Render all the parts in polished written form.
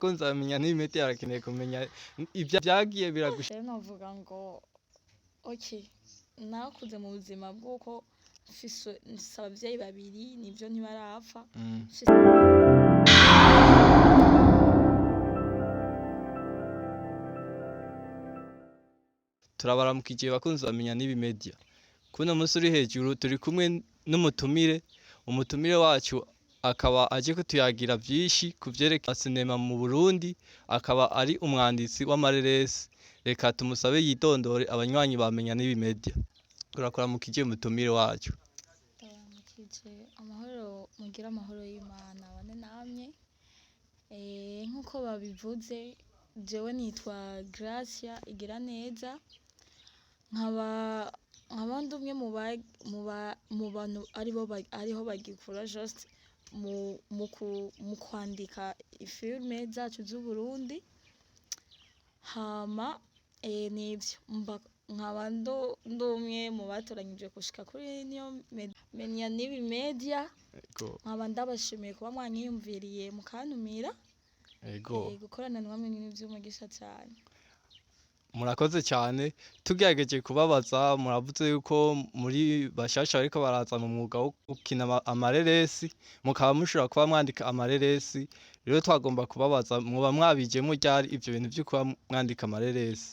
Nzamenya n'imiti arakeneye kumenya ivyo vyagiye biragusha. Rero novuga ngo okay, nakuze mu buzima bw'uko mfise abavyeyi babiri, nivyo ntibarapfa. Turabaramukije bakunzi bamenya n'ibi media. Kuno musi uri hejuru turi kumwe n'umutumire, umutumire wacu akaba aje kutuyagira vyinshi ku vyerekeye sinema mu Burundi, akaba ari umwanditsi w'amareresi. Reka tumusabe yidondore abanywanyi bamenya n'ibi media. Turakuramukije mutumire wacu. Ndabaramukije, amahoro, mugire amahoro y'Imana bane namwe. Nk'uko babivuze, jewe nitwa Gracia Igiraneza, nkaba ndi umwe mu bantu aribo ariho bagikura just mu kwandika ifilme zacu z'Uburundi. Hama nivyo nkaba ndi umwe mu batoranyije gushika kuri niyo menya n'ibi media. Nkaba ndabashimiye kuba mwanyiyumviriye mukantumira. Gukorana namwe ni ivy'umugisha cane. Murakoze cyane. Tugerageje kubabaza, muravuze yuko muri bashasha bariko baraza mu mwuga wo gukina amareresi, mukaba mushobora kuba mwandika amareresi. Rero twagomba kubabaza, mwoba mwabijemwo ryari ivyo bintu vyo kuba mwandika amareresi?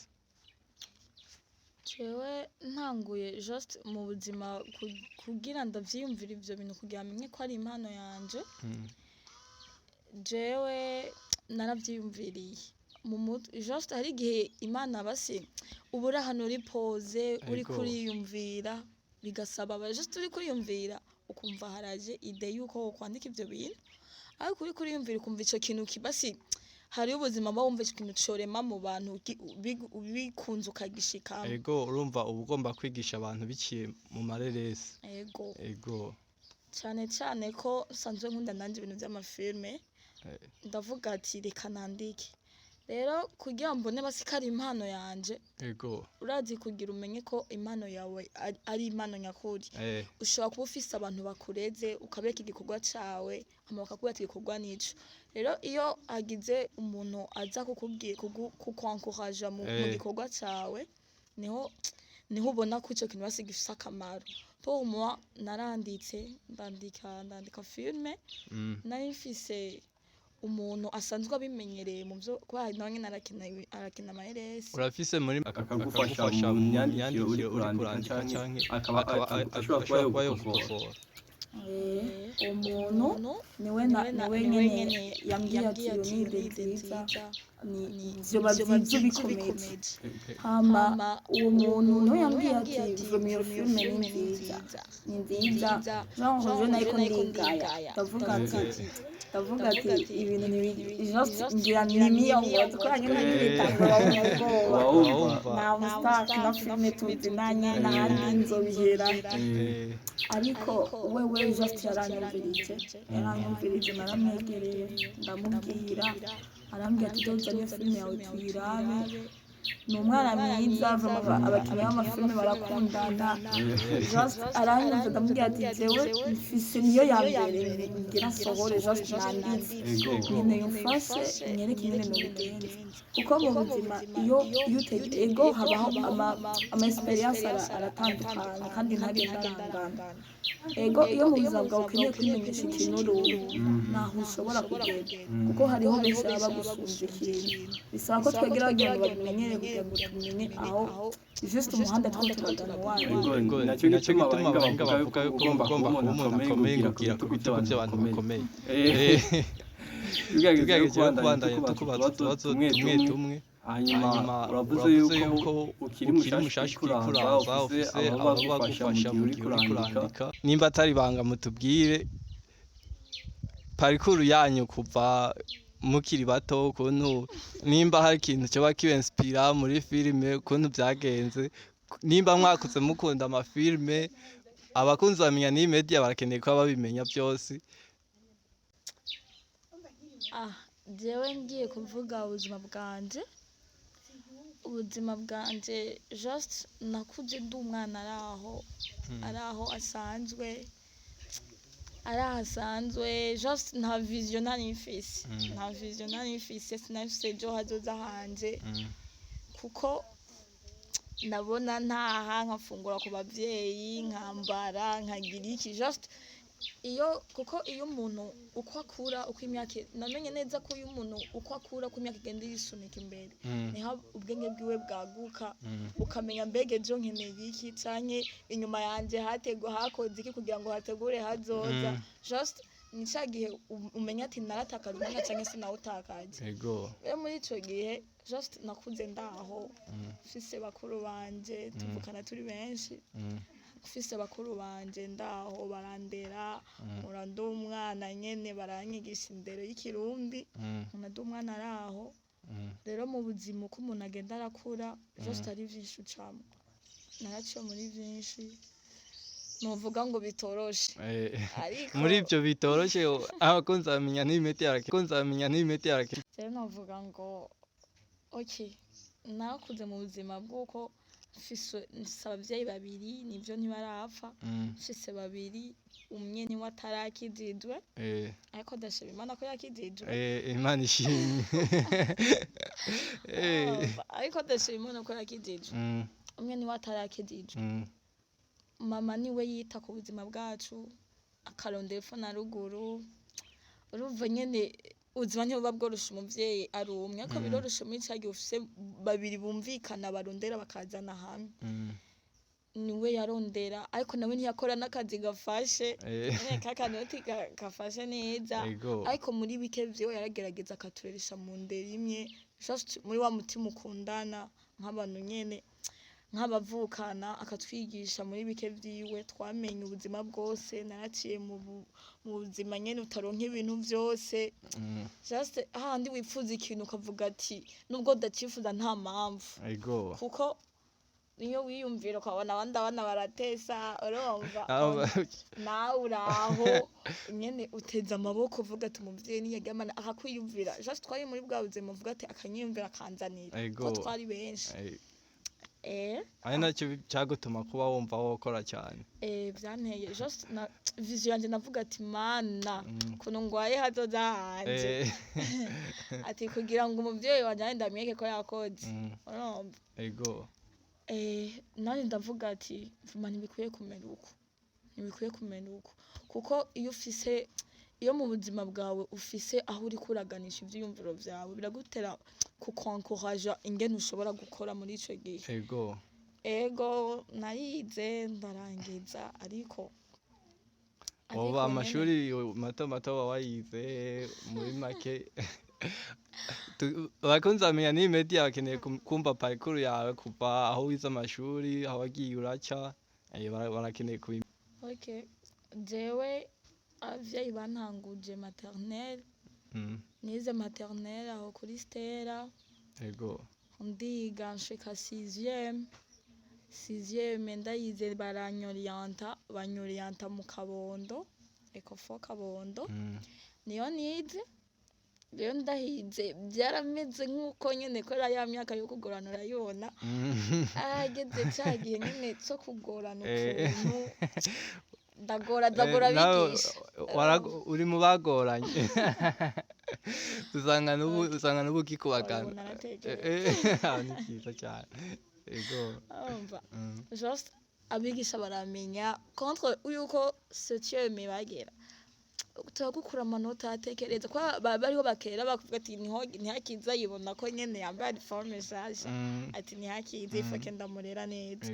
Jewe ntanguye just mu buzima kugira ndavyiyumvire ivyo bintu, kugira menye ko ari impano yanje. Jewe naravyiyumviriye mu mutwe just, hari igihe Imana basi uba uri ahantu uri pose, uriko uriyumvira, bigasaba just uriko uriyumvira ukumva haraje idée yuko wokwandika ivyo bintu, ariko uriko uriyumvira ukumva ico kintu basi hariho ubuzima uba wumva ico kintu corema mu bantu, bikunze ukagishikamo. Ego, urumva uba ugomba kwigisha abantu biciye mu mareresi. Ego. Cane cane ko nsanzwe nkunda nanje ibintu vy'amafilme, ndavuga ati reka nandike rero kugira mbone basi ko ari impano yanje. Urazi, kugira umenye ko impano yawe ari impano nyakuri, ushobora kuba ufise abantu bakureze, ukabereka igikorwa cawe, hama bakakubwira ati igikorwa nico. Rero iyo hagize umuntu aza kukubwira, kukwankoraja mu gikorwa cawe, niho ubona ko ico kintu basi gifise akamaro. Pour moi, naranditse, ndandika filme. Nari mfise umuntu asanzwe abimenyereye mu vyo, kubera nawe nyene arakina amareresi. Urafise muri akagufasha mu myandikire uriko urandika, canke akaba ashobora kuba yogukosora. Umuntu niwe niwe nyene yambwiye ati iyo ni idée nziza, ni vyoba vyiza ubikomeje. Hama uwo muntu niwe yambwiye ati vraiment iyo filme ni nziza, ni nziza. Genre je nariko ndigaya, ndavuga ati ibintu ni just ngira ni miyongozo, kubera nyene nkibitangura wumva ubwoba. Wumva. Nta mustar na filme tuzi nanye nahandi nzobihera. Ariko wewe just yaranyumvirije, naramwegereye ndamubwira, arambwira ati doza niyo filime yawe tuyirabe. Ni umwana mwiza vraiment, abakinnyi b'amafilme barakundana. Just aranyumva, ndamubwira ati jewe mfise niyo ya mbere ngira nsohore, just nanditse, nkeneye umfashe unyereke ingene nobigenza, kuko mu buzima iyo ego habaho ama experience aratandukanye kandi ntagenda arangana. Ego, iyo mu buzima bwawe ukeneye kwimenyesha ikintu uri, ntaho ushobora kugera, kuko hariho benshi baba bagusumvya ikintu. Bisaba ko twegera kugira ngo babimenyere, kugira ngo tumenye aho juste umuhanda two turagana wayo. Ego, nacyo nacyo gituma gituma abahinga abahinga bavuga bavuga yuko yuko ugomba ugomba kuba kuba umuntu umuntu akomeye akomeye kugira kugira ku ku bitugu bitugu by'abantu by'abantu bakomeye. bakomeye. Tugerageje Tugerageje kubandanya kubandanya tukubaza tukubaza utubazo utubazo tumwe tumwe tumwe. tumwe. Hanyuma Hanyuma uravuze uravuze yuko yuko ukiri ukiri mushasha mushasha uriko uriko uraza, uraza, ufise ufise ababa ababa bagufasha mu bagufasha gihe mu uriko gihe uriko urandika. urandika. Nimba atari ibanga, mutubwire parcours yanyu kuva mukiri bato, ukuntu nimba hari ikintu coba kibenspira muri filime, ukuntu vyagenze, nimba mwakuze mukunda amafilme. Abakunzi bamenya n'iyi media barakeneye kuba babimenya vyose. Ah, jewe ngiye kuvuga ubuzima bwanje. Ubuzima bwanje, just nakuze ndi umwana araho asanzwe. Ari ahasanzwe, just nta vision nari mfise. Nta vision nari mfise, sinafise ejo hazoza hanje, kuko nabona ntaha nkafungura ku bavyeyi, nkambara, nkagira iki, just iyo, kuko iyo umuntu uko akura, uko imyaka, namenye neza ko iyo umuntu uko akura, uko imyaka igenda yisunika imbere, niho ubwenge bwiwe bwaguka, ukamenya mbega ejo nkeneye iki, canke inyuma yanje hategwa hakoze iki kugira ngo hategure hazoza. Just ni ca gihe umenya ati naratakaje umwanya canke sinawutakaje. Rero muri ico gihe just nakuze ndaho, mfise bakuru banje, tuvukana turi benshi, mfise bakuru banje ndaho barandera, nkura ndi umwana nyene, baranyigisha indero y'ikirundi, nkura ndi umwana araho. Rero mu buzima uko umuntu agenda arakura, just ari vyinshi ucamwo, naraciye muri vyinshi novuga ngo bitoroshe, ariko Muri ivyo bitoroshe, abakunzi bamenya n'imiti yarake, abakunzi bamenya n'imiti yarake. Rero novuga ngo okay, nakuze mu buzima bw'uko mfise abavyeyi babiri, nivyo ntibarapfa, mfise babiri, umwe niwe atarakijijwe, ariko ndashima Imana ko yakijijwe. Imana ishimwe. Ariko ndashima Imana ko yakijijwe. Umwe niwe atarakijijwe. Mama niwe yita ku buzima bwacu, akarondera epfo na ruguru. Urumva nyene ubuzima ntibuba bworoshe umuvyeyi ari umwe, ariko biroroshe muri ca gihe ufise babiri bumvikana, barondera bakazana hamwe. Niwe yarondera, ariko nawe ntiyakora n'akazi gafashe, nyene kakanoti gafashe neza, ariko muri bike vyiwe yaragerageza akatureresha mu ndero imwe, just muri wa mutima ukundana nk'abantu nyene nk'abavukana, akatwigisha muri bike vyiwe. Twamenye ubuzima bwose, naraciye mu buzima nyene utaronka ibintu vyose, just hahandi wipfuza ikintu ukavuga ati nubwo ndacifuza nta mpamvu, kuko niyo wiyumvira ukabona abandi abana baratesa, urumva nawe uraho nyene uteze amaboko uvuga ati umuvyeyi niyaryamana akakwiyumvira. Just twari muri bwa buzima uvuga ati akanyiyumvira akanzanira, ko twari benshi. Ari nacyo cagutuma kuba wumva wokora cyane. Vyanteye just na vision yanje, navuga ati Mana, ukuntu ngwaye hazoza hanje, ati kugira ngo umuvyeyi wanje nanjye ndamwereke ko yakoze, urumva. Nanjye ndavuga ati vuma ntibikwiye kumera uko, ntibikwiye kumera uko, kuko iyo ufise, iyo mu buzima bwawe ufise aho uriko uraganisha ivyiyumviro vyawe, biragutera kukwankoraja ingene ushobora gukora muri ico gihe. Ego, narize ndarangiza, ariko Woba nyene amashuri mato mato wayize muri make. Abakunzi bamenya n'iyi media bakeneye kumva parcours yawe kuva aho wize amashuri, aho wagiye uraca, barakeneye kubimenya. Okay, jewe abavyeyi bantanguje maternelle. Nize maternelle aho kuri Stella. Ndiga nshika sixième. Sixième ndayize, baranyorienta, banyorienta mu Kabondo, Ecofo Kabondo. Niyo nize. Rero ndahize byarameze nk'uko nyene kubera ya myaka yo kugorana urayibona, ageze ca gihe nyene co kugorana, ukuntu ndagora, ndagora Nawe abigisha. Uri mu bagoranye, usanga n'ubu ukikubagana. Ubu naratekereje. Ni byiza cyane, ego. Urumva, just abigisha baramenya contre yuko septième bagera turagukura amanota, atekereza ko bariho bakera bakavuga ati niho ntihakiza, yibona ko nyene yambaye uniforme nshasha, ati ntihakiza, ifake ndamurera neza.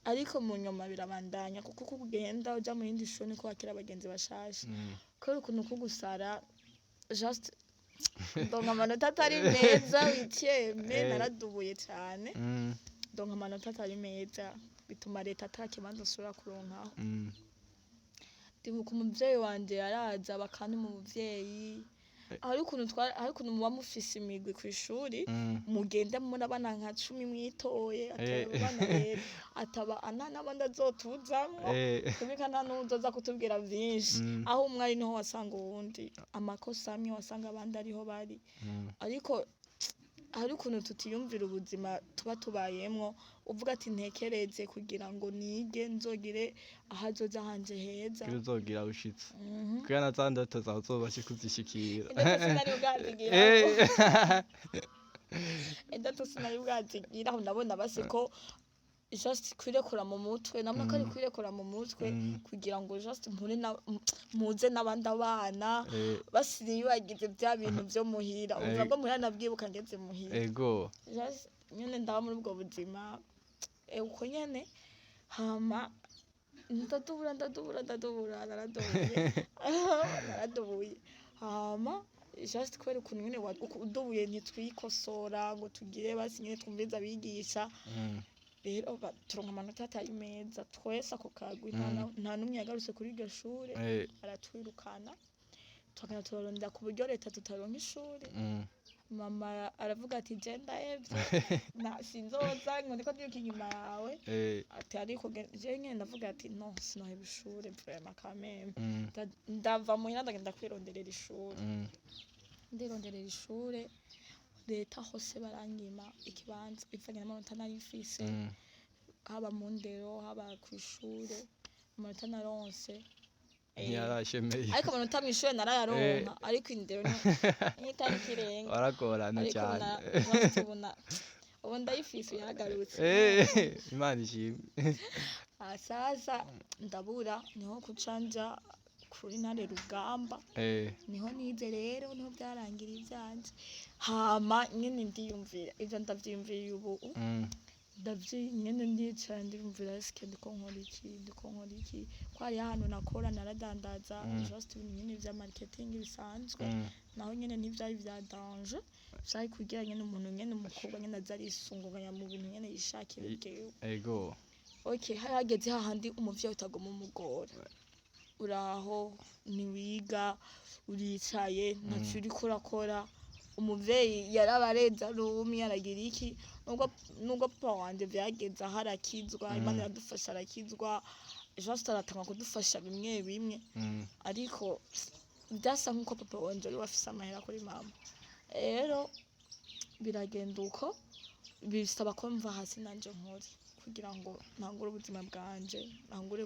Ariko mu nyuma birabandanya, kuko uko ugenda uja mu yindi shuri niko wakira abagenzi bashasha. Kubera ukuntu kugusara, just ndonka amanota atari meza huitième. Naradubuye cane. Ndonka amanota atari meza, bituma leta ata kibanza nsubira kuronkaho. Ndibuka umuvyeyi wanje yaraza bakantuma umuvyeyi. Hari ukuntu muba mufise imigwi kw'ishuri, mugenda murabana nka 10 mwitoye, ati abo bana rero ataba ana n'abandi azotuzamwo, kubika nta n'uwuzoza kutubwira vyinshi. Aho umwe ari niho wasanga uwundi, amakosa amwe wasanga abandi ariho bari. Ariko Hari ukuntu tutiyumvira ubuzima tuba tubayemwo, uvuga ati ntekereze kugira ngo nige nzogire ahazoza hanje heza. Kugira uzogira ushitse, kugira na za ndoto zawe uzobashe kuzishikira. Indoto sinari bwazigirako. Indoto sinari bwazigiraho. Ndabona basi ko just kwirekura mu mutwe, nabona ko ari kwirekura mu mutwe kugira ngo just mpure na muze n'abandi abana, basi nibagize bya bintu vyo muhira, ubuzima bwo muhira nabwibuka ngeze muhira. Just nyene ndaba muri ubwo buzima, uko nyene. Hama ndadubura, ndadubura, ndadubura, naradubuye, naradubuye. Hama just kubera ukuntu nyene udubuye ntitwikosora ngo tugire basi nyene twumvirize abigisha. Rero turonka amanota atari meza twese ako kagwi, nta n'umwe yagarutse kuri iryo shure. Aratwirukana, tukagenda turarondera ku buryo leta tutaronka ishuri. Mama aravuga ati je ndahevye na sinzoza ngo ndiko ndiruka inyuma yawe. Ati ariko je nyene ndavuga ati no, sinoheba ishure vraiment quand même. Ndava muhira, ndagenda kwironderera ishure. Ndironderera ishure leta, hose baranyima ikibanza bivanye n'amanota nari mfise, haba mu ndero, haba kw'ishure, amanota naronse. Ntiyarashemeye. Ariko amanota mw'ishure narayaronka, ariko indero ntitari ikirenga. Waragorana Ariko cyane. Ubu ndayifise, yaragarutse. Imana ishimwe. Ah, sasa ndabura, niho kuca nja kuri Ntare Rugamba. Niho nize rero, niho byarangira ivyanje. Hama nyene ndiyumvira ivyo, ndavyiyumviriye ubu. Ndavyi nyene ndicara ndiyumvira: eske ndiko nkora iki? Ndiko nkora iki? Ko hariho ahantu nakora, naradandaza, just ibintu nyene vya marketing bisanzwe. Naho nyene ntivyari vya danger, vyari kugira nyene umuntu nyene umukobwa nyene aza arisunguganya mu bintu nyene yishakira ubwiwe. Okay, hari hageze hahandi umuvyeyi utaguma umugora: uraho ntiwiga, uricaye, ntaco uriko urakora. Umuvyeyi yarabareze, arumye, aragira iki. Nubwo papa wanje vyageze aho arakizwa, Imana iradufasha arakizwa, just aratanga kudufasha bimwe bimwe, ariko vyasa nkuko papa wanje ariwe afise amahera kuri mama. Rero biragenda uko, bisaba ko mva hasi nanje nkore kugira ngo ntangure ubuzima bwanje, ntangure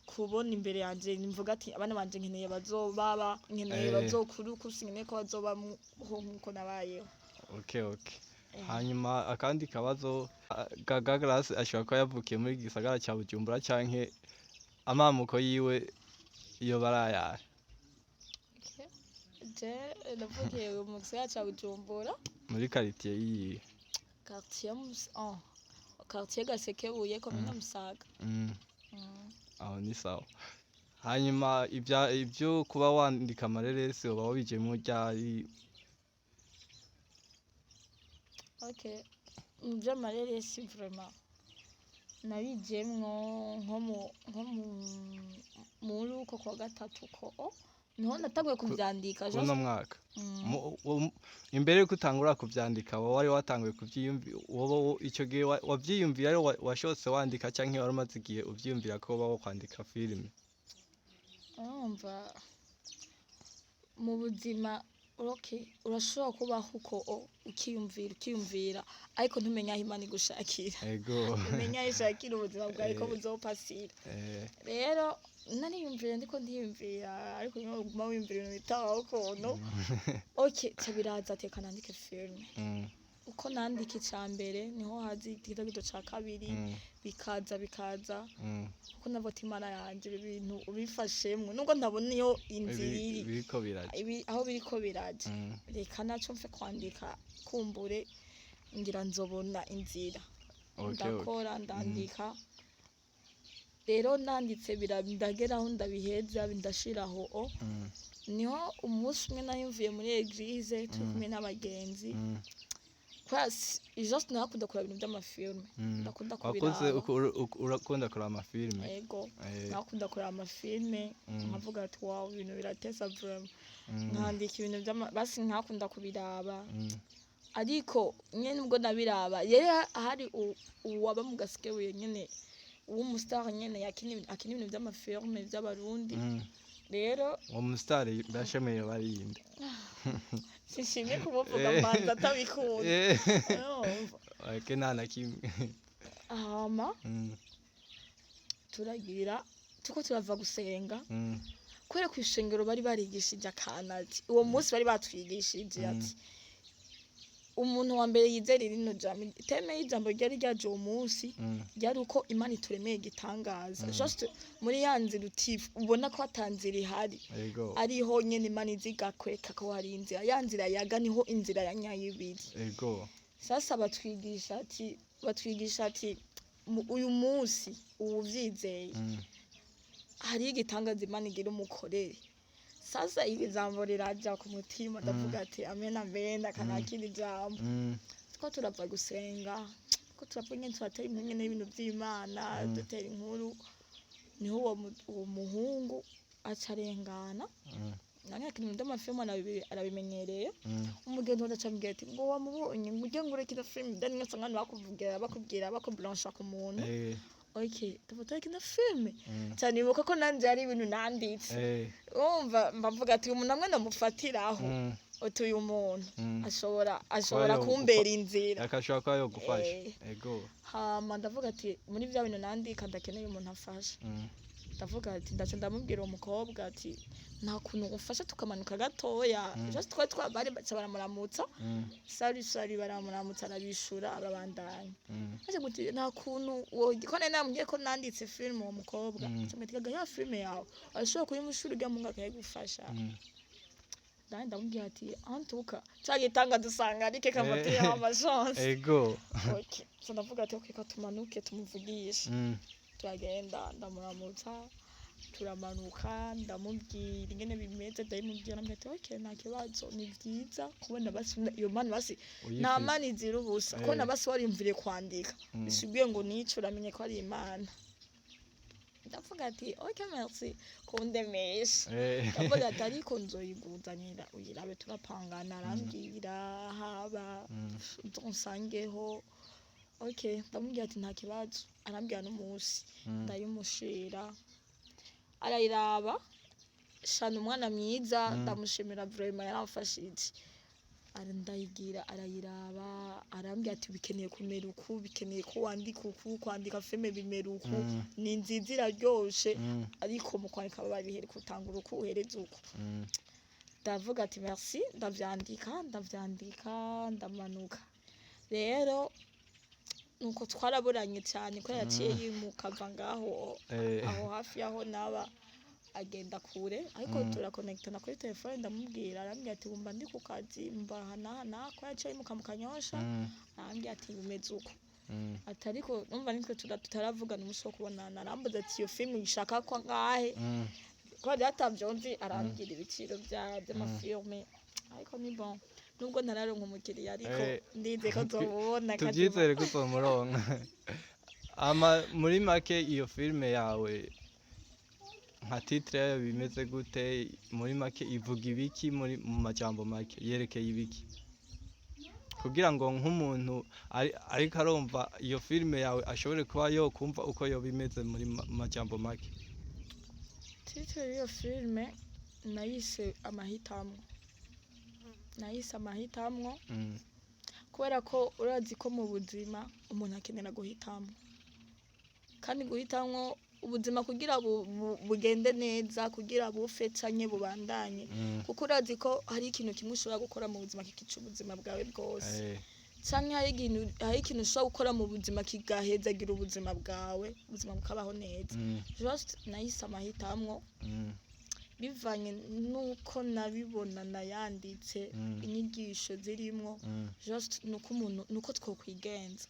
kubona imbere yanje, mvuga ati abana banje nkeneye bazobaba, nkeneye bazokura uku, sinkeneye ko bazobaho nkuko nabayeho. Okay. Hanyuma akandi kabazo, Gaga Grace ashobora kuba yavukiye muri gisagara ca Bujumbura canke amamuko yiwe iyo barayara? Okay. Je navukiye mu gisagara ca Bujumbura. Muri quartier yihe? Quartier oh, quartier Gasekebuye, commune Musaga. Aho ni sawa. Hanyuma ibyo kuba wandika amareresi uba wabijemwo ryari? Okay, mu vy'amareresi vraiment nabijemwo nko mu muri uko kwa gatatu ko niho natanguye kuvyandika. Kuno mwaka? Mm. Imbere yuko utangura kuvyandika, wowe wari watanguye kuvyiyumvira? Wowe ico gihe wavyiyumvira ari washotse wandika, canke wari umaze igihe uvyiyumvira ko woba wokwandika filime? Urumva, mu buzima, okay, urashobora kubaho uko ukiyumvira, ukiyumvira, ariko ntumenya aho Imana igushakira. Umenya aho ishakira ubuzima bwawe ko buzopasira. Rero nariyumvira, ndiko ndiyumvira, ariko nyuma uguma wiyumvira ibintu bitabaho ukuntu. Okay, ca biraza, teka nandike filime. Uko nandika ica mbere, niho haza igitego ca kabiri, bikaza, bikaza. Kuko navuga ati Imana yanje, ibi bintu ubifashemwo, nubwo ntabona iyo inzira iri, Biriko biraja. Aho biriko biraja, reka naco mfe kwandika, kumbure ngira nzobona inzira. Ndakora, ndandika. Rero nanditse ndageraho ndabiheza, ndashiraho o. Niho umunsi umwe nari mvuye muri église, turi kumwe n'abagenzi. Kubera just narakunda kuraba ibintu vy'amafilme. Ndakunda Wakuze kubiraba. Urakunda kuraba amafilme? Ego. Nakunda kuraba amafilme, nkavuga ati wow, ibintu biratesa vraiment. Nkandika ibintu vy'ama basi nkakunda kubiraba. Ariko nyene ubwo nabiraba rero, hari uwaba mu Gasekebuye nyene w'umustar nyene yakina, akina ibintu vy'amafilme vy'abarundi. Rero Uwo musitari ndashemeye barinde. Sinshimye kumuvuga, mbanza atabikunda. Urumva? Ake nta na kimwe. Hama turagira tuko turava gusenga, kubera ku ishengero bari barigishije akantu, ati uwo munsi bari batwigishije ati umuntu wa mbere yizera rino jambo, thème y'ijambo ryari ryaje uwo munsi ryari uko Imana ituremeye igitangaza, just muri ya nzira ubona ko ata nzira ihari, ariho nyene Imana iza igakwereka ko hari inzira, ya nzira yaga niho inzira ya nyayo ibiri. Sasa batwigisha ati uyu munsi uwuvyizeye hariho igitangaza Imana igira umukorere. Sasa iri jambo riraja ku mutima, ndavuga ati amen, amen, akanakira ijambo. Two turava gusenga, ko turava nyene turatera inkuru nyene y'ibintu vy'Imana, dutera inkuru, niho uwo muhungu aca arengana. Nange akina ibintu vy'amafilmu, arabimenyereye. Umugenzi wanje aca ambwira ati ngo wamubonye, ngo ujye ngo urekina filime dani, mwese nk'abantu bakubwira bakubwira bakublansha ku muntu. Okay, tuvuga kina filime cyane, ibuka ko nanje hari ibintu nanditse. Urumva, mbavuga ati uyu muntu amwe ndamufatiraho, uti uyu muntu ashobora kumbera inzira. Akashobora kuba yogufasha. Hama ndavuga ati muri vya bintu nandika ndakeneye umuntu afasha. Ndavuga ati ndaca ndamubwira uwo mukobwa ati nta kuntu ufasha tukamanuka gatoya. Just twari twabari baca baramuramutsa, salut salut, baramuramutsa, arabishura, arabandanya. Aje guti nta kuntu ko nari namubwiye ko nanditse filime uwo mukobwa. Aca ambwira ati ya filime yawe ashobora kuyimushura ujya mungu akayigufasha. Ndandi ndamubwira ati antuka ca gitanga dusanga arike kafatiraho amachance. Okay, so ndavuga ati okay, ko tumanuke tumuvugishe. Turagenda, ndamuramutsa, turamanuka, ndamubwira ingene bimeze, ndabimubwira, ndamubwira ati okay, nta kibazo, ni vyiza kubona basi iyo mpano, basi nta Uyifise. mana izira ubusa, kubona basi wariyumviriye kwandika, bisubiye ngo nico uramenye ko ari Imana. Ndavuga ati okay, merci kundemesha. Ndavuga ati ariko nzoyiguzanira uyirabe. Turapangana, arambwira haba nsangeho. Okay, ndamubwira ati nta kibazo, arambwira n'umunsi, ndayimushira, arayiraba shana, umwana mwiza. Ndamushimira vraiment, yaramfashije. Ndayigira, arayiraba, arambwira ati bikeneye kumera uku, bikeneye ko wandika uku, kwandika filime bimera uku, ni nziza, iraryoshe, ariko mu kwandika babihere kutangura uku, uhereze uku. Ndavuga ati merci, ndavyandika, ndavyandika, ndamanuka. Rero nuko twaraburanye cyane ko yaciye yimuka ava ngaho aho hafi yaho naba, agenda kure, ariko turakonekitana kuri telefone. Ndamubwira, arambwira ati wumva ndi ku kazi, mba aha n'aha n'aha, ko yaciye yimuka mu Kanyosha. Arambwira ati bimeze uko, ati ariko numva nitwe tutaravugana umunsi wo kubonana. Arambaza ati iyo filime uyishaka ko angahe? Ko byatavyo nzi, arambwira ibiciro by'amafilme, ariko ni bon, nubwo ntararonka umukiriya, ariko ndizeye ko nzomubona. Tubyizere ko uzomuronka. Ama muri make iyo filime yawe, nka titre yayo bimeze gute? Muri make ivuga ibiki? Muri mu majambo make yerekeye ibiki, kugira ngo nk'umuntu ariko arumva iyo filime yawe ashobore kuba yokumva uko yoba imeze muri majambo make? Titre y'iyo filime nayise Amahitamo, nayise Amahitamo, kubera ko urazi ko mu buzima umuntu akenera guhitamo, kandi guhitamwo ubuzima kugira bugende neza, kugira bupfe canke bubandanye, kuko urazi ko hari ikintu kimwe ushobora gukora mu buzima kikica ubuzima bwawe bwose, canke hari ikintu ushobora gukora mu buzima kigahezagira ubuzima bwawe, ubuzima bukabaho neza. Just nayise Amahitamo, bivanye nuko nabibona nayanditse, inyigisho zirimwo, just nuko umuntu, nuko twokwigenza,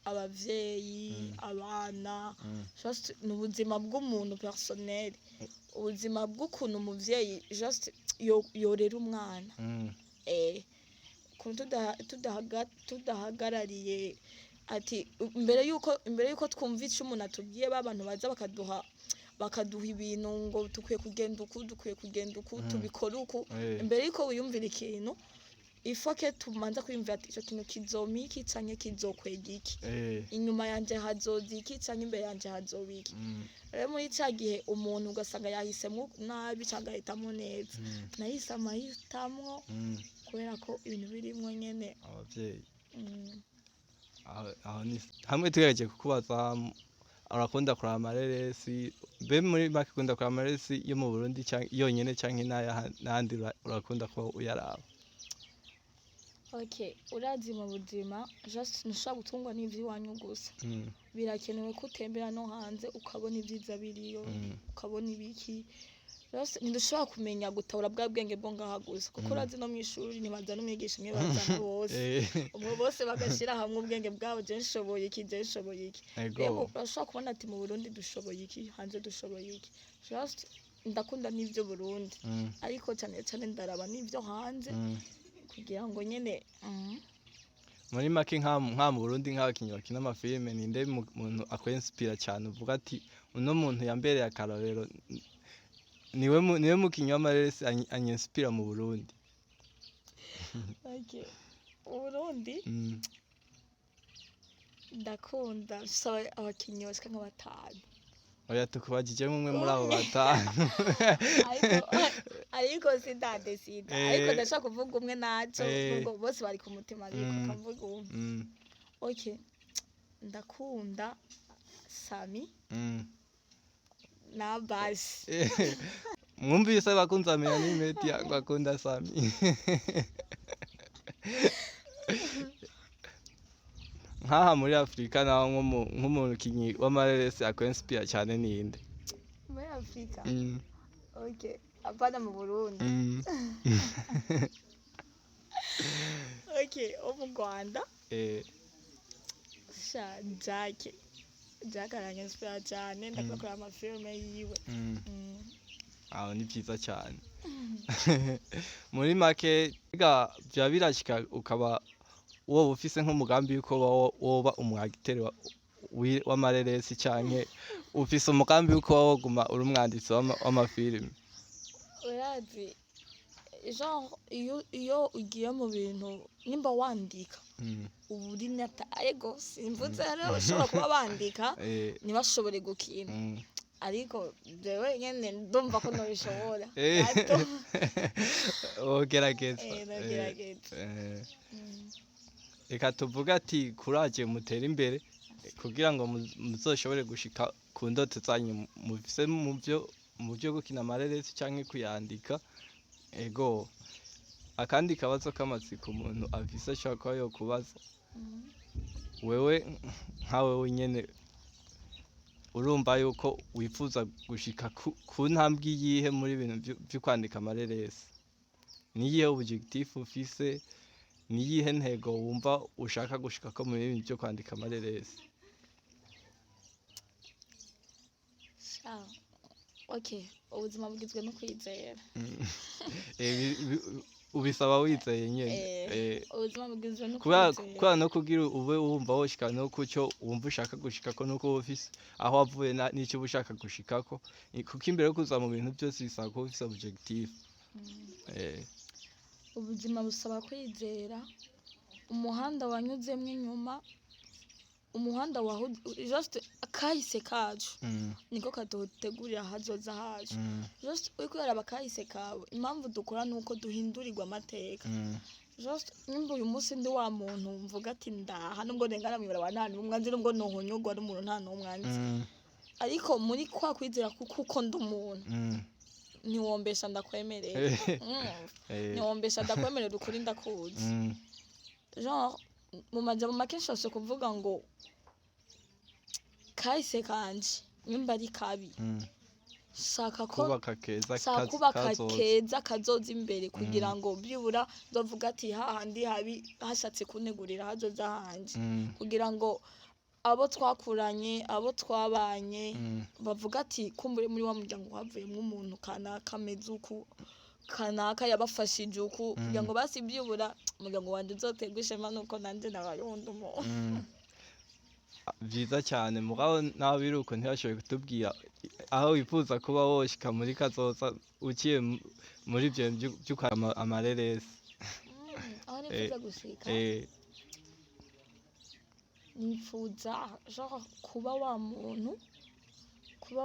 abavyeyi, abana, just ni ubuzima bw'umuntu personnel, ubuzima bw'ukuntu umuvyeyi just yorera umwana, ukuntu tudahagarariye ati imbere yuko twumva ico umuntu atubwiye, ba bantu baza bakaduha ibintu ngo dukwiye kugenda uku, dukwiye kugenda uku, tubikore uku, imbere yuko wiyumvira ikintu. Ifoke tumanza kwiyumvira ati ico kintu kizompa iki canke kizokwega iki, inyuma yanje hazoza iki canke imbere yanje hazoba iki. Rero muri ca gihe umuntu ugasanga yahisemwo nabi canke agahitamwo neza. Nahise amahitamwo kubera ko ibintu birimwo nyene. Abavyeyi. Aho ni hamwe tugerageje kukubaza, urakunda kuraba amareresi? Mbe muri make ukunda kuraba amareresi yo mu Burundi yonyene canke n'ayandi urakunda ko uyaraba? Okay, urazi mu buzima just ntushobora gutungwa n'ivy'iwanyu gusa. Birakenewe ko utembera no hanze, ukabona ibyiza biriyo, ukabona ibiki. Just ntidushobora kumenya gutahura bwa bwenge bwo ngaha gusa, kuko urazi no mw'ishuri ntibazana umwigisha umwe, bazana bose. Umwe bose bagashira hamwe ubwenge bwabo: je nshoboye iki, je nshoboye iki. Rero urashobora kubona ati mu Burundi dushoboye iki, hanze dushoboye iki. Just ndakunda n'ivyo Burundi, ariko cyane cyane ndaraba n'ivyo hanze kugira ngo nyene. Muri make nka mu Burundi, nk'abakinyi bakina amafilime, ninde muntu akwinspira cyane, uvuga ati uno muntu yambereye akarorero, niwe mukinyi w'amareresi anyinspira mu Burundi? Okay. Uburundi, ndakunda, mfise abakinyi bashika nka batanu. Oya, tukubajije umwe muri abo batanu. Ariko sindadesida, ariko ndashaka kuvuga umwe naco, nubwo bose bari ku mutima, ariko kavuga umwe. Okay, ndakunda Sami na Basi. Mwumvise, bakunze amenya n'imeti, ngo akunda Sami. Nkaha muri Afurika naho, nk'umukinyi w'amareresi akwinspira cyane ninde? Muri Afurika? Okay, apana mu Burundi. Okay, wo mu Rwanda, sha Jack aranyinspira cyane, ndakunda kureba amafilme yiwe. Aho ni byiza cyane. Muri make ga vya birashika ukaba woba ufise nk'umugambi yuko woba umu acteur w'amareresi, canke ufise umugambi yuko woba woguma uri umwanditsi w'amafilime? Urazi, genre iyo ugiye mu bintu, nimba wandika, uba uri nata. Ego, simvuze rero bashobora kuba bandika ntibashobore gukina, ariko jewe nyene ndumva ko nobishobora gato. Wogerageza. Nogerageza. Reka tuvuge ati kuraje, mutere imbere kugira ngo muzoshobore gushika ku ndoto zanyu mufise mu byo gukina amareresi canke kuyandika. Ego, akandi kabazo k'amatsiko umuntu afise ashobora kuba yokubaza: wewe nka wewe nyene urumva yuko wifuza gushika ku ntambwe iyihe muri ibintu vyo kwandika amareresi? Niyihe objectif ufise? Niyihe ntego wumva ushaka gushikako muri ibintu vyo kwandika amareresi? Sha, okay, ubuzima bugizwe no kwizera. Ubisaba wizeye nyene. Ubuzima bugizwe no Kubera kwizera. Kubera no kugira ube wumva woshika no kuco wumva ushaka gushikako, nuko uba ufise aho wavuye n'ico uba ushaka gushikako. Kuko imbere yo kuza mu bintu byose bisaba kuba ufise objectif. Ubuzima busaba kwizera umuhanda wanyuzemwo inyuma, umuhanda waho, just akahise kacu niko kadutegurira ahazoza hacu. Just uriko uraraba akahise kawe, impamvu dukora nuko duhindurirwa amateka. Just nimba uyu munsi ndi wa muntu mvuga ati ndaha, nubwo ndengana mw'ibarabara nta n'umwe anzi, nubwo nohonyogwa n'umuntu nta n'umwe anzi, ariko muri kwa kwizera kuko ndi umuntu, ntiwombesha ndakwemerera. Ntiwombesha ndakwemerera, ukuri ndakuzi. Genre mu majambo make nshatse kuvuga ngo kahise kanje nimba ari kabi, shaka ko kubaka keza shaka kubaka kazoza. Keza kazoza imbere, kugira ngo byibura nzovuga ati hahandi habi hashatse kuntegurira hazoza hanje, kugira ngo abo twakuranye, abo twabanye, bavuga ati kumbure muri wa muryango havuyemo umuntu kanaka ameze uku, kanaka yabafashije uku, kugira ngo basi byibura umuryango wanje uzoterwe ishema nuko nanje nabaye uwundi umuntu. Vyiza cyane. Mugabo naho biri uko, ntibashoboye kutubwira aho wifuza kuba woshika muri kazoza uciye muri ivyo vy'ukwama amareresi. Aho nifuza gushika, nifuza genre kuba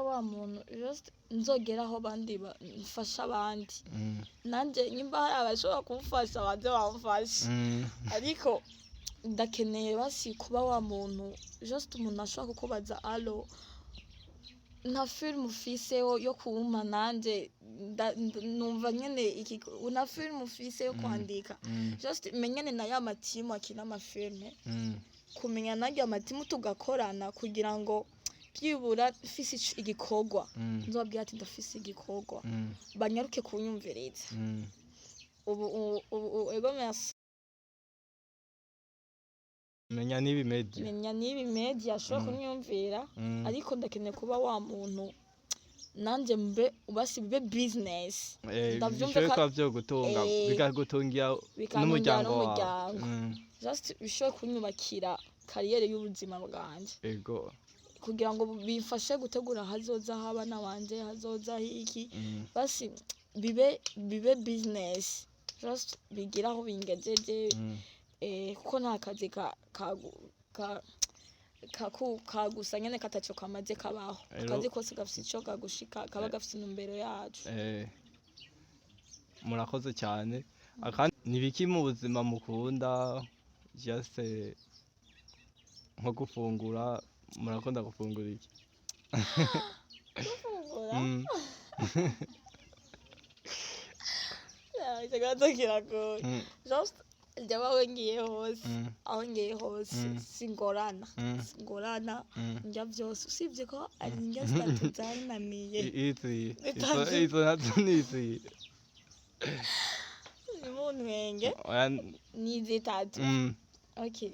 wa muntu just nzogeraho abandi mfasha abandi. Nanje nyimba hari abashobora kumfasha, baze bamfashe. Ariko ndakeneye basi kuba wa muntu, just umuntu ashobora kukubaza: "Allo, nta film ufise yo kumpa?" Nanje numva nyene iki, nta film ufise yo kwandika? Just menyane na ya matimu akina amafilme, kumenya narya matimu tugakorana, kugira ngo byibura mfise igikorwa nzobabwira ati: "Ndafise igikorwa," banyaruke kunyumviriza. Ubu ego, merci. Menya n'ibi media. Menya n'ibi media ashobora kunyumvira. Ariko ndakeneye kuba wa muntu nanje mbe basi bibe business. Ndavyumva. Bishobore kuba vyogutunga, bikagutungira bikantungira n'umuryango wawe. N'umuryango. Just bishobore kunyubakira carrière y'ubuzima bwanje, kugira ngo bimfashe gutegura hazoza h'abana banje, hazoza hiki. Basi bibe business, just bigira aho bingejeje. Kuko nta kazi ka ka ka kagusa nyene kataco kamaze kabaho. Akazi kose gafise ico kagushika, kaba gafise intumbero yacu. Murakoze cyane. Akandi, ni biki mu buzima mukunda? Just nko gufungura, murakunda gufungura iki? Gufungura? Mm. Ico kibazo kiragoye. Just jewe aho ngiye hose, aho ngiye hose, singorana, singorana. Ndya vyose, usibye ko ari indya zitatu zananiye. Izi izo? Zitatu. Izo nazo ni izi? Nimuntwenge. Oya. Ni zitatu. Okay,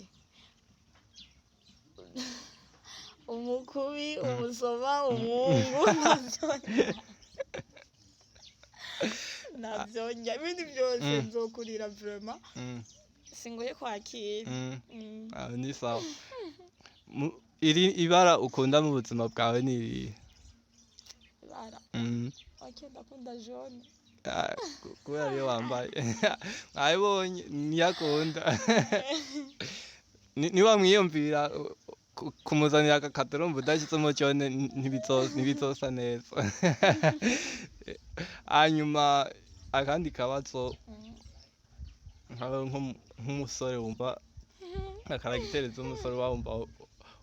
umukubi, umusoma, umwungu, navyo navyo ndya. Ibindi byose nzokurira vraiment. Singoye kwakira. Ah, ni sawa. Iri ibara ukunda mu buzima bwawe ni irihe? Ibara? Okay, ndakunda jaune. Ah, kubera iyo wambaye mwabibonye ntiyakunda. Niwamwiyumvira kumuzanira aka katorombo udashyizemo jaune, ntibizosa neza. Hanyuma akandi kabazo, nkawe nk'umusore wumva nka caractère z'umusore uba wumva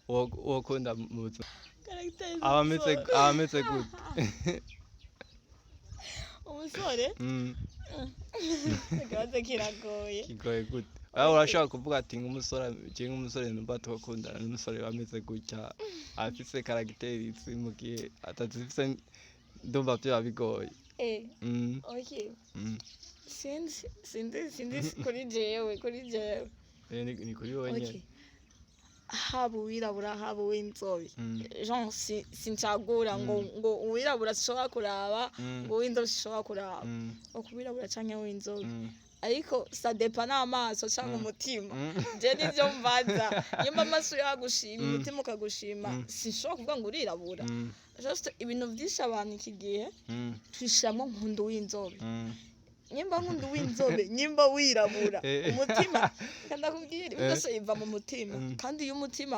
wokunda mu buzima, Caractère aba ameze z'umusore? Aba ameze gute? Umusore? Ikibazo kiragoye. Kigoye gute? Oya, urashobora kuvuga ati: "Nk'umusore, je nk'umusore numva twakundana n'umusore bameze gutya, afise caractère izi." Mu gihe atazifise, ndumva vyoba bigoye. Okay, sinzi kuri jewe. Ni kuri wowe Okay. nyene. Haba uwirabura, haba uw'inzobe, genre sincagura ngo ngo uwirabura sishobora kuraba, ngo uw'inzobe sishobora kuraba, ngo kuwirabura canke uw'inzobe. Ariko ça dépend n'amaso canke umutima. Je nivyo mbaza: nyuma amaso yagushima, umutima ukagushima, sinshobora kuvuga ngo urirabura. Just ibintu vyinshi abantu iki gihe twishiramwo nkunda uw'inzobe. Nyimba nkunda uw'inzobe, nyimba wirabura, umutima ndakubwira, byose biva mu mutima. Kandi iyo umutima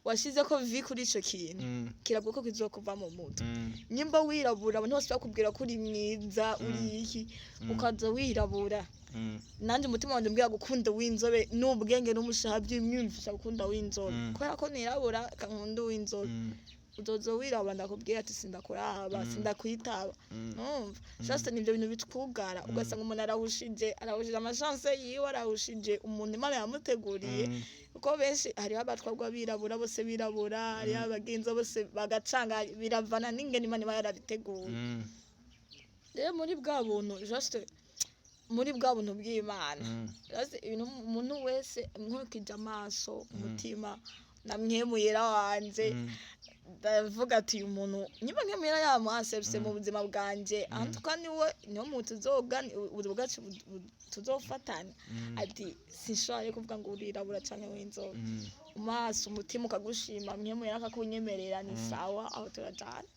washizeko vi kuri ico kintu, kiragoye ko kizokuva mu mutwe. Nyimba wirabura, abantu bose bakubwira ko uri mwiza, uri iki, ukaza wirabura, nanje umutima wanje umbwira gukunda uw'inzobe, n'ubwenge n'umushaha by'imyumvisha gukunda uw'inzobe. Kubera ko nirabura, kankunda uw'inzobe. Uzoza wirabura, ndakubwira ati: "Sindakuraba, sindakwitaba." Numva just nivyo bintu bitwugara, ugasanga umuntu arahushije amachance yiwe, arahushije umuntu Imana yamuteguriye. Kuko benshi, hariho abatwagwa birabura, bose birabura, hariho abagenza bose bagacanga, biravana n'ingene Imana iba yarabiteguye. Rero muri bwa buntu, just muri bwa buntu bw'Imana, just ibintu umuntu wese nkurikije amaso, umutima na mwemuyera wanje, ndavuga ati: "Uyu muntu nyuma nkemuyera yamuhaserutse mu buzima bwanje, antuka niwe niwo muntu tuzoga ubuzima bwacu tuzofatanya." Ati sinshobora kuvuga ngo urirabura canke w'inzobe. Amaso, umutima ukagushima, mwemuyera akakunyemerera, ni sawa, aho turajana.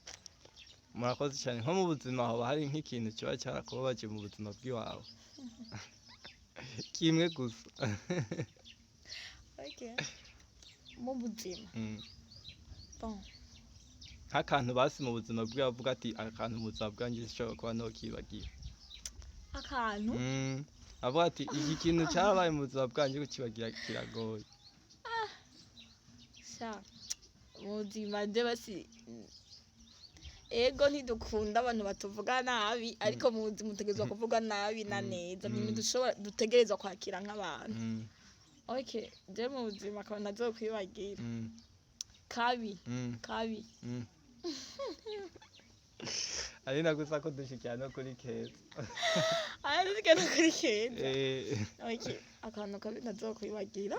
Murakoze cyane. Nko mu buzima hoba hari nk'ikintu kiba cyarakubabaje mu buzima bw'iwawe? Kimwe gusa. Okay, mu buzima, bon. Nk'akantu basi mu buzima bwiwe avuga ati akantu mu buzima bwanjye sinshobora kuba nokibagira. Akantu? Avuga ati iki kintu cyarabaye mu buzima bwanjye, kukibagira kiragoye. Sha, mu buzima je basi, ego, ntidukunda abantu batuvuga nabi, ariko mu buzima utegerezwa kuvuga nabi na neza. Ntidushobora, dutegerezwa kwakira nk'abantu. Okay, je mu buzima akaba ntazokwibagira kabi, kabi. Ari nagusa ko dushikira no kuri Keza. Aya, tugenda kuri Keza. Eh. Okay, akantu kabi ntazokwibagira,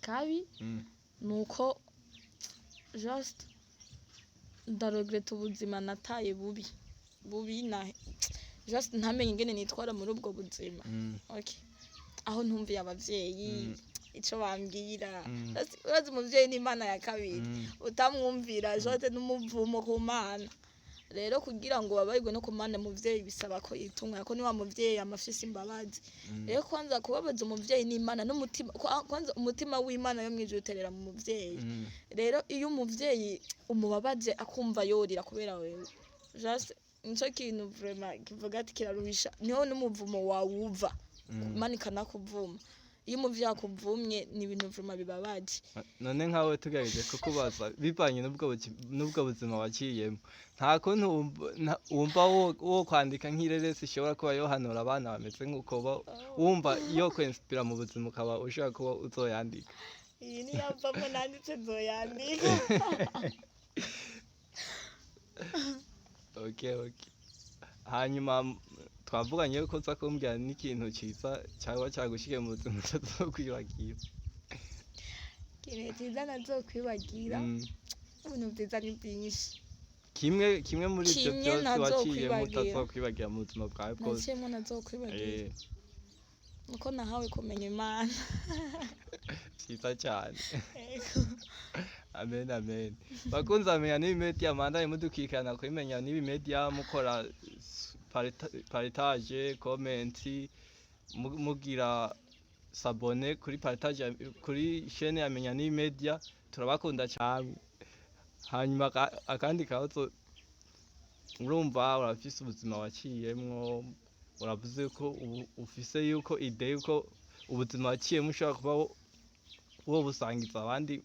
kabi, nuko just ndaregreta ubuzima nataye bubi bubi, na just ntamenye ingene nitwara muri ubwo buzima. Okay, aho ntumviye abavyeyi, ico bambwira. Just, urazi umuvyeyi ni Imana ya kabiri. Utamwumvira, just n'umuvumo ku Mana. Rero kugira ngo babarirwe no ku Mana, umuvyeyi bisaba ko yitunganya, ko ni wa muvyeyi ama afise imbabazi. Rero kwanza kubabaza umuvyeyi n'Imana n'umutima, kwanza umutima w'Imana yo mwijuru uterera mu muvyeyi. Rero iyo umuvyeyi umubabaje, akumva yorira kubera wewe, just nico kintu vraiment kivuga ati kiraruhisha, niho n'umuvumo wawe uva. Imana ikanakuvuma. Iyo umuvyeyi akuvumye, ni ibintu vraiment bibabaje. None nkawe tugerageje kukubaza bivanye n'ubwo buzima waciyemo, nta kuntu wumva wo kwandika nk'ireresi ishobora kuba yohanura abana bameze nk'uko wumva yo kwinspira mu buzima, ukaba ushobora kuba uzoyandika? Iyi niyavamwo nanditse, nzoyandika. Okay. Hanyuma twavuganye yuko uza kumbwira n'ikintu ciza cyangwa cyagushikiye mu buzima utazokwibagira. Ikintu ciza nazokwibagira? Ibintu vyiza ni vyinshi. Kimwe, kimwe muri ivyo Kimwe byose waciyemo ntazokwibagira. utazokwibagira mu buzima bwawe bwose. Naciyemwo nazokwibagira, nuko nahawe kumenya Imana. Vyiza cyane. Ego. Amen, amen. Bakunzi bamenya n'ibi media, mandanye mudukikirana kubimenya n'ibi media, mukora partage, comment, mugira s'abonner kuri partage kuri chaîne ya Menya n'ibi media. Turabakunda cyane. Hanyuma akandi kabazo: urumva urafise ubuzima waciyemwo, uravuze ko ubu ufise yuko idée yuko ubuzima waciyemwo ushobora kuba wo busangiza abandi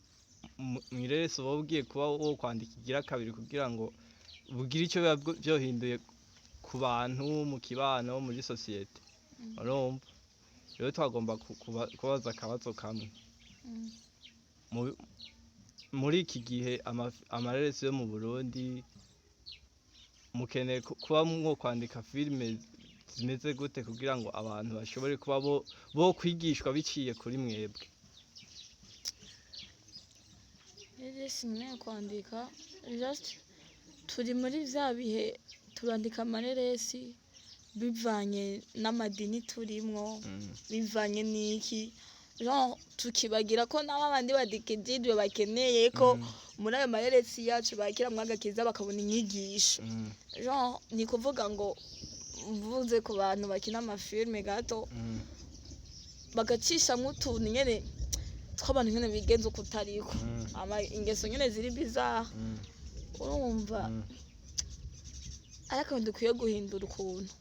mw'ireresi uba ugiye kuba wo kwandika igira kabiri, kugira ngo bugire ico biba vyohinduye ku bantu, mu kibano, muri société. Urumva rero twagomba kubaza akabazo kamwe. Muri iki gihe amareresi yo mu Burundi mukeneye kuba mwo kwandika filime zimeze gute kugira ngo abantu bashobore kuba bo kwigishwa biciye kuri mwebwe? Rero sinkeneye kwandika, just turi muri vya bihe turandika amareresi bivanye n'amadini turimwo, bivanye n'iki, genre tukibagira ko nabo abandi badikijijwe bakeneye ko muri ayo mareresi yacu bakiramwo agakiza, bakabona inyigisho. Genre ni kuvuga ngo mvuze ku bantu bakina amafilme gato, bagacishamwo utuntu nyene tw'abantu nyene bigenza uko utariko, ama ingeso nyene ziri bizarre, urumva, ariko dukwiye guhindura ukuntu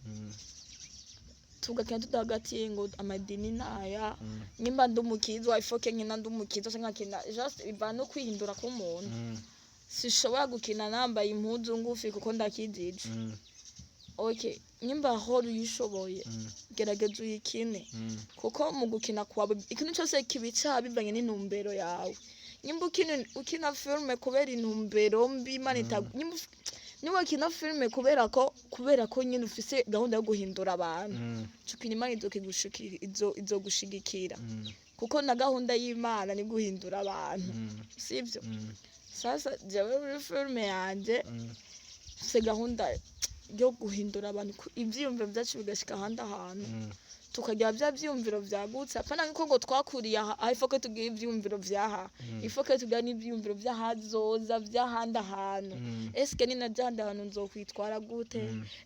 tugakina tudahagatiye ngo amadini naya. Nimba ndi umukizwa, ifoke nkina ndi umukizwa canke nkakina just, bivana no kwihindura k'umuntu. Sishobora gukina nambaye impuzu ngufi kuko ndakijije. Okay, nimba hora uyishoboye, gerageza uyikine, kuko mu gukina kwawe ikintu cyose kibica bivanye n'intumbero yawe. Nimba ukina filme kubera intumbero mbi, Imana nimba ukina filme kubera ko nyine ufise gahunda yo guhindura abantu, cukina, Imana izogushigikira, kuko na gahunda y'Imana ni guhindura abantu, sivyo? Sasa jewe muri filme yanje mfise gahunda yo guhindura abantu, ivyiyumviro vyacu bigashika ahandi ahantu. Tukagira bya vyiyumviro vyagutse, apana nkuko ngo twakuriye aha aha, ifoke tugira ivyiyumviro vyaha, ifoke tugira n'ivyiyumviro vy'ahazoza, vy'ahandi ahantu. Eske ninaja ahandi ahantu nzokwitwara gute?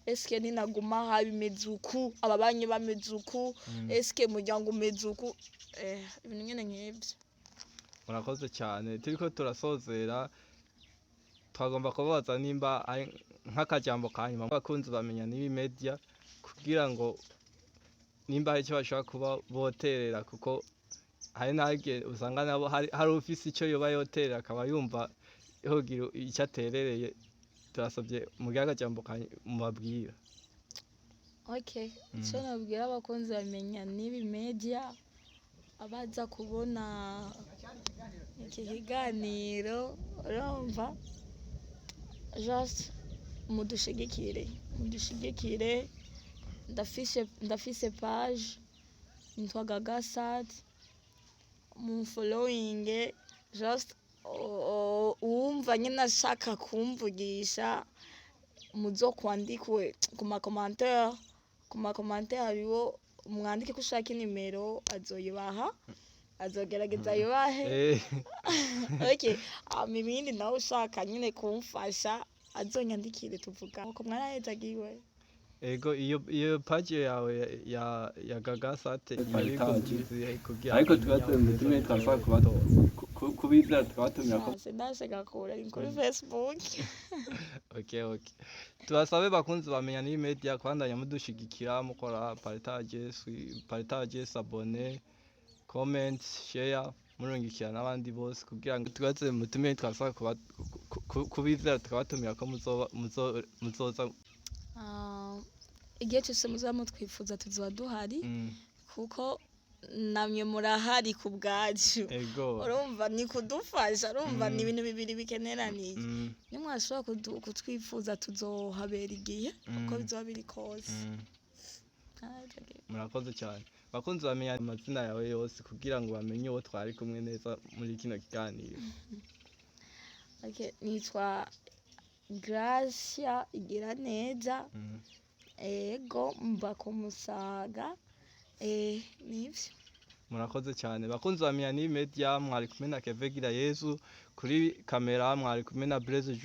Eske ninaguma aha bimeze uku, ababanyi bameze uku, eske umuryango umeze uku? Ibintu nyene nk'ivyo. Murakoze cyane. Turiko turasozera, twagomba kubabaza nimba ari nk'akajambo ka nyuma abakunzi bamenya n'ibi media, kugira ngo nimba hari icyo bashobora kuba boterera, kuko hari n'agihe usanga nabo hari ufise icyo yoba yoterera akaba yumva yogira icyo aterereye. Turasabye mugire akajambo ka mubabwira. Okay, icyo nabwira abakunzi bamenya n'ibi media, abaza kubona iki kiganiro, urumva, just mudushigikire, mudushigikire. Ndafise page nitwa Gaga Sat, mumfollowinge. Just uwumva nyine ashaka kumvugisha, muzokwandikwe ku ma commentaire hariho, mwandike ko ushaka inimero, azoyibaha, azogerageza ayibahe. Okay, hama ibindi nawe ushaka nyine kumfasha azonyandikire tuvuga uko mwarahezagiwe. Ego, iyo page yawe ya Gaga Sate Partage. Kugira Ariko tuba tumwe twashobora kuba kubizera tukabatumira ko Sindashaka kure, ni kuri Facebook. Okay, tubasabe bakunzi bamenya n'iyi media kwandanya mudushigikira, mukora partage, partage, s'abonner, comment, share, murungikira n'abandi bose, kugira ngo tubaze mutume twasaba kuba kubizera tukabatumira ko muzoza. Ah, igihe cyose muzaba mutwifuza tuzoba duhari, kuko namwe murahari ku bwacu. Urumva ni kudufasha, urumva ni ibintu bibiri bikeneraniye. Nimwashobora kutwifuza tuzohabera igihe uko bizoba biri kose. Ah, okay. Murakoze cyane. Bakunzi bamenya amazina yawe yose kugira ngo bamenye uwo twari kumwe neza muri kino kiganiro. Okay, nitwa Gracia Igiraneza. Ego, mba ku Musaga, nivyo. Murakoze cyane bakunzi bamenya n'iyi media. Mwari kumwe na Keve Yezu kuri kamera, mwari kumwe na Blaise.